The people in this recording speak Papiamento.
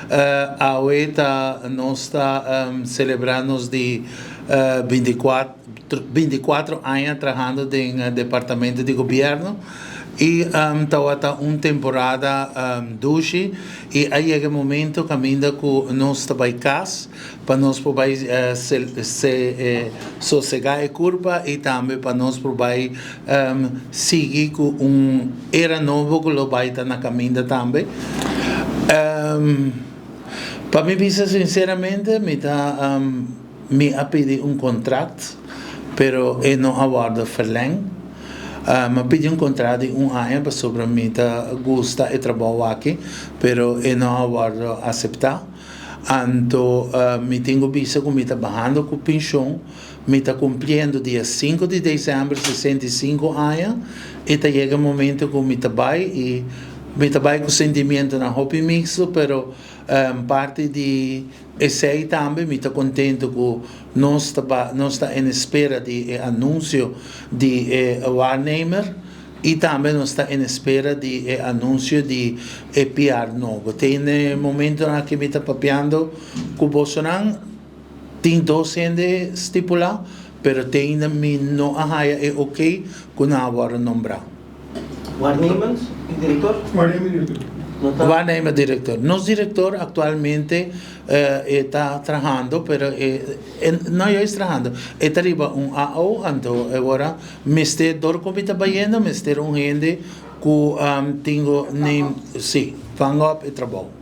Awe ta nos ta selebrá nos di 24 aña trahando den departamento di gobièrnu i tabata un temporada dushi i a yega e momento kaminda ku nos ta bai kas pa nos por bai sosegá e kurpa i tambe pa nos por bai sigui ku un era nobo ku lo bai ta na kaminda tambe. Pa mi bisa sinceramente mi ta mi a pidi un contract pero e no a wordo verleng. Mi a pidi un contract di un aña pasobra mi ta gusta e trabou aki pero e no a wordo acepta. Anto mi tin ku bisa ku mi ta bahando ku penshon, mi ta kumpliendo dia sinku di desèmber 65 aña i ta yega e momento ku mi ta bai i mi ta bai ku sentimientonan hopi mixto pero parti di esei tambe mi ta kontento ku nos ta nos ta en espera di e anunsio di e waarnemer. I tambe nos ta en espera di e anunsio di e PR nobo. Te n'e momentonan aki mi ta papiando ku bosonan, tin dos hende stipulá, pero te ainda mi no a haya e ok ku nan a wòrdu nombrá. Waarnemend director? Waarnemend director. No ta. Waarnemend director. Nos director aktualmente e ta trahando, pero e no juist trahando, e ta riba un AO, anto e ora Mester dor ku mi ta bayendo mester un hende ku tin ku neem si vang op e trabou.